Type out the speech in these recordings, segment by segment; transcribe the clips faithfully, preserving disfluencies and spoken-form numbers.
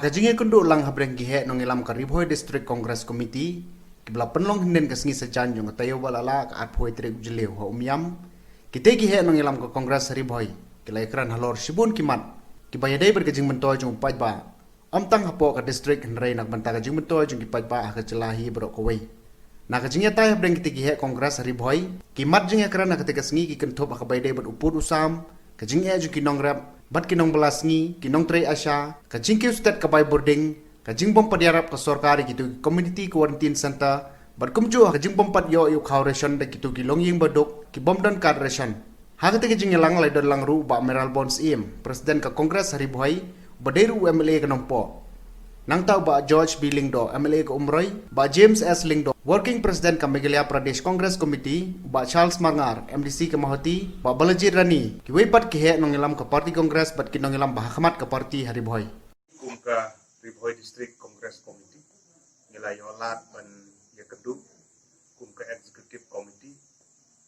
Ka jingïakynduh lang hapdeng ki heh nongïalam ka Ri Bhoi District Congress Committee, kiba la pynlong hynnin ka sngi Saitjaiñ jong ka taïew ba la lah, ka arphew tarik u Jylliew ha Umiam. Kitei ki heh nongïalam ka Congress ha Ri Bhoi ki la ïakren halor shibun ki mat kiba ïadei bad ka jingmyntoi jong u paidbah, ym tang hapoh ka district hynrei na ka bynta ka jingmyntoi jong ki paidbah ha ka jylla hi baroh kawei. Na ka jingïatai hapdeng kitei ki heh Congress ha Ri Bhoi, ki mat jingïakren ha katei ka sngi ki kynthup ha kaba ïadei bad u pud u sam, ka jingeh jong ki nongrep bad ki nongbylla sngi, ki nongtrei ASHA, ka jingkiew stet ka bai bording, ka jingbym pat ïarap ka sorkar ïa kito ki community quarantine center, bad kumjuh ha ka jingbym pat ïoh ïa u khaw ration da kito ki longïing baduk ki bym don card ration. Ha katei ka jingïalang la ïadon lang ruh u Bah Mayral Born Syiem, President ka Congress ha Ri Bhoi, uba dei ruh u MLA ka Nongpoh. Nangta u Bah George B Lyngdoh, MLA ka Umroi, Bah James S Lyngdoh, Working President ka Meghalaya Pradesh Congress Committee, u Bah Charles Marngar, MDC ka Mawhati, Bah Balajied Rani, kiwei pat ki heh nongïalam ka party Congress bad ki nongïalam ba hakhmat ka party ha Ri Bhoi. Kum ka Ri Bhoi District Congress Committee, ngi la ïoh lad ban ïakynduh kum ka Executive Committee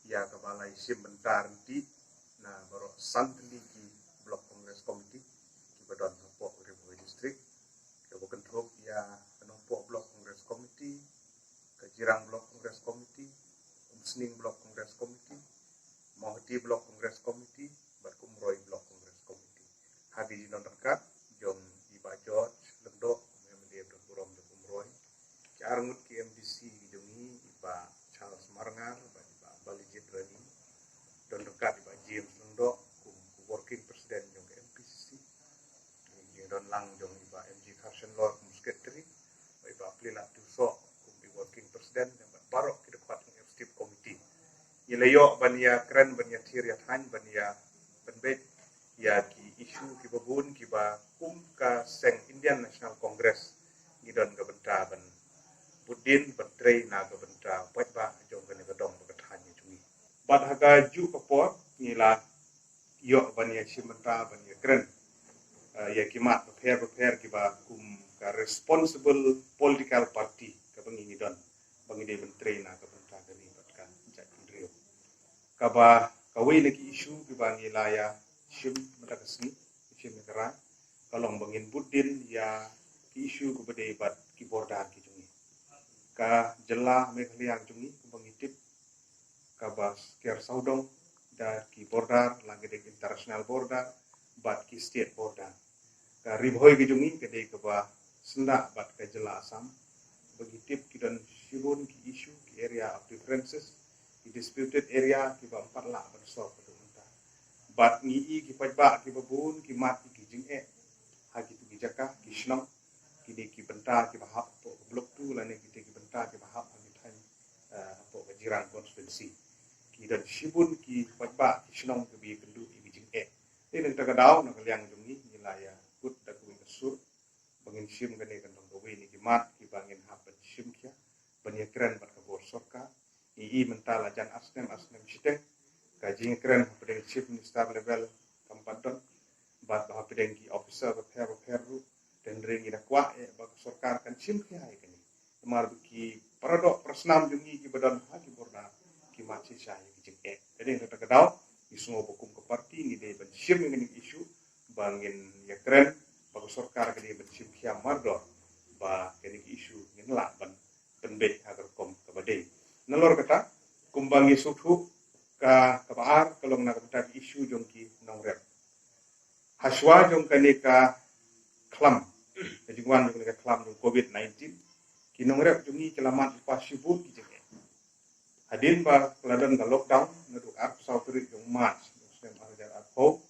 ïa kaba la ïashim bynta ryntih na baroh san tylli ki Block Congress Committee kiba don hapoh Ri Bhoi District, kaba kynthup ïa ka Nongpoh Block Congress Committee, ka Jirang Block Congress Committee, Umsning Block Congress Committee, Mawhati Block Congress Committee, bad ka Umroi Block Congress Committee. Ha ki jingdon ryngkat jong i Bah George Lyngdoh, kum MLA ba don burom jong ka Umroi, ki arngut ki MDC jong ngi, i Bah Charles Marngar bad i Bah Balajied Rani, don ryngkat i Bah James Lyngdoh kum ka Working President jong ka MPCC, jingdon lang jong i Bah MG Kharshanlor kum Secretary, bad i Bah Plielap Tiewsoh kum i Working President, bad baroh ki dkhot jong Executive Committee. Ngi la ïoh ban ïakren, ban ïathir ïathaiñ, ban ïa pynbeit ïa ki issue kiba bun kiba kum ka seng Indian National Congress ngi don ka bynta ban bud dien, ban trei na ka bynta u paidbah jong kane ka dong bad ka thaiñ jong ngi. Bad ha kajuh ka por ngi la ïoh ban ïashim bynta, ban ïakren, eh, ïa ki mat bapher bapher kiba kum ka responsible political party kaba ngi ngi don, ba ngi dei ban trei na ka bynta ka ri bad ka jaitbynriew. Kaba kawei na ki issue kiba ngi la ïashim mynta ka sngi, shim ïa ka rai, ka long ba ngin bud dien ïa ki issue kiba dei bad ki border ki jong ngi. Ka jylla Meghalaya jong ngi, kumba ngi tip, kaba ker sawdong da ki border, la ka dei international border bad ki state border. Ka Ri Bhoi ka jong ngi ka dei kaba syndah bad ka jylla Assam, ba ngi tip ki don shibun ki issue, ki area of differences, ki disputed area kiba ym pat lah ban solve haduh mynta. Bad ngi i ki paidbah kiba bun ki mad ïa ki jingeh ha kito ki jaka ki shnong, kine ki bynta kiba hap hapoh ka Block two lane kine ki bynta kiba hap ha ki thaiñ, eh, hapoh ka Jirang constituency. Ki don shibun ki paidbah ki shnong kiba ïakynduh ïa ki jingeh. Te na kata ka daw, na ka liang jong ngi, ngi la ïakut da kawei ka sur ba ngin shim kane ka long kawei na ki mat kiba ngin hap ban shim khia, ban ïakren bad ka bor sorkar. Ngi i mynta la jan ar snem, ar snem shiteng ka jingïakren hapdeng Chief Minister level kam pat don, bad ba hapdeng ki officer bapher bapher ruh. Te hynrei ngi da kwah eh ba ka sorkar kan shim khia ïa kane, namar ba ki paradoh parasnam jong ngi kiba don ha ki border ki mad shisha ïa ki jingeh. Te na kata ka daw, ngi sngew ba kum ka party ngi dei ban shim ïa kane ka issue, ba ngin ïakren ba ka sorkar ka dei ban shim khia mardor ba kane ka issue ngin lah ban pynbeit ha ka rukom kaba dei. Nalor kata, kumba ngi sngewthuh, ka kaba ar ka long na ka bynta ka issue jong ki nongrep. Hashwa jong kane ka khlam, ka jingwan jong kane ka khlam jong covid nineteen, ki nongrep jong ngi ki la mad lypa shibun ki jingeh. Hadien ba ka la don ka lockdown naduh arphew saw tarik jong March jong u snem ar hajar arphew,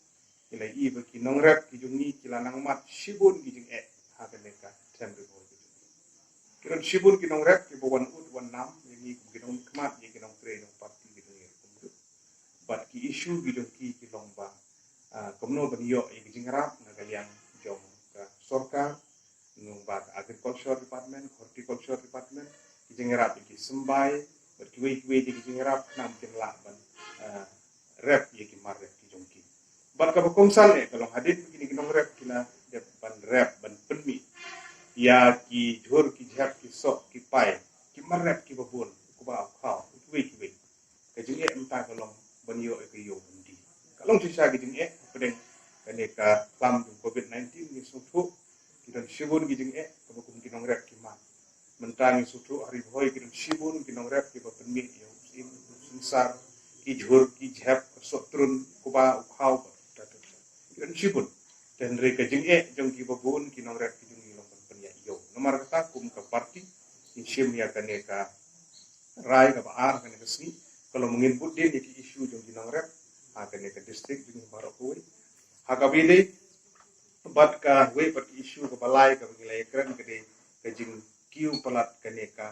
ngi la i ba ki nongrep ki jong ngi ki la nang mad shibun ki jingeh ha kane ka them Ri Bhoi ka jong ngi. Ki don shibun ki nongrep kiba wan ud wan nam ïa ngi kum ki nongmihkhmat, ïa ki nongtrei nongparty ki jong ngi ruh kumjuh. Bad ki issue ki jong ki ki long ba, ah, kumno ban ïoh ïa ki jingïarap na ka liang jong ka sorkar, ngi ong ba ka Agriculture Department, Horticulture Department, ki jingïarap ïa ki symbai bad kiwei kiwei de ki jingïarap khnang kin lah ban, eh, rep ïa ki marrep ki jong ki. Bad kaba kongsan eh ka long hadien ba kine ki nongrep ki la dep ban rep, ban pynmih ïa ki jhur ki jhep, ki soh ki pai, ki marrep kiba bun, u kba u khaw, kiwei kiwei, ka jingeh mynta ka long ban ïoh ïa ka ïew ban die. Ka long shisha ka jingeh hapdeng kane ka khlam jong covid nineteen. Ngi sngewthuh ki don Shibun ki jingeh kaba kum ki nongrep ki mad. Mynta ngi sngewthuh ha Ri Bhoi ki don shibun ki nongrep kiba pynmih ïa u syiem, u synsar, ki jhur ki jhep, ka sohtrun, kuba u khaw, ka ta ta ta. Ki don shibun. Te hynrei ka jingeh jong kiba bun ki nongrep ki jong ngi long ban pynïaid ïew. Namar kata kum ka party ngi shim ïa kane ka rai kaba ar kane ka sngi, ka long ngin bud dien ïa ki issue jong ki nongrep ha kane ka district jong ngi baroh kawei. Ha kaba ïadei bad kawei pat ki issue kaba lai kaba ngi la ïakren ka dei ka jingkiew palat kane ka,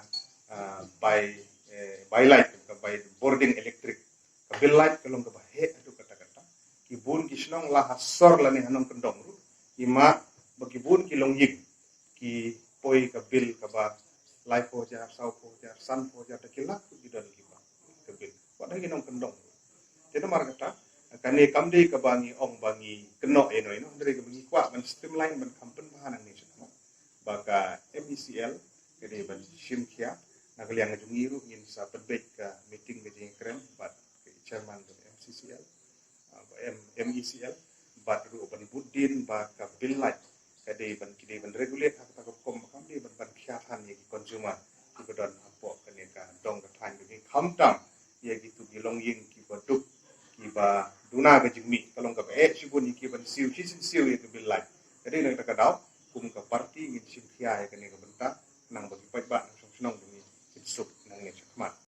ah, bai, eh, bai light, ka bai bording electric. Ka bill light ka long kaba heh haduh katta katta. Ki bun ki shnong la ha sor lane ha nongkyndong ruh, i ma ba ki bun ki longïing ki poi ka bill kaba laiphew hajar, sawphew hajar, sanphew hajar, da ki lak ruh ki don kiba ka bill. Wat ha ki nongkyndong ruh. Te namar kata, kane kam dei kaba ngi ong ba ngi kynnoh ïano ïano, hynrei kaba ngi kwah ban streamline, ban kham pynbha nangne shakhmat. Ba ka M E C L ka dei ban shim khia, na ka liang jong ngi ruh ngin sa pynbeit ka meeting ka jingkren bad ka chairman jong M C C L, ah, ba M-, M E C L, bad ruh ban bud dien ba ka bill light ka dei ban, ki dei ban regulate ha kata ka rukom, ba kam dei ban, ban khia than ïa ki consumer kiba don hapoh kane ka dong ka thaiñ jong ngi, khamtam ïa kitu ki longïing kiba duk, kiba duna ka jingmih, ka long kaba eh shibun ïa ki ban siew shisien siew ïa ka bill light. Ka dei na kata ka daw kum ka party ngin shim khia ïa kane ka bynta, khnang ba ki paidbah nongshong shnong jong ngi kin suk nangne shakhmat.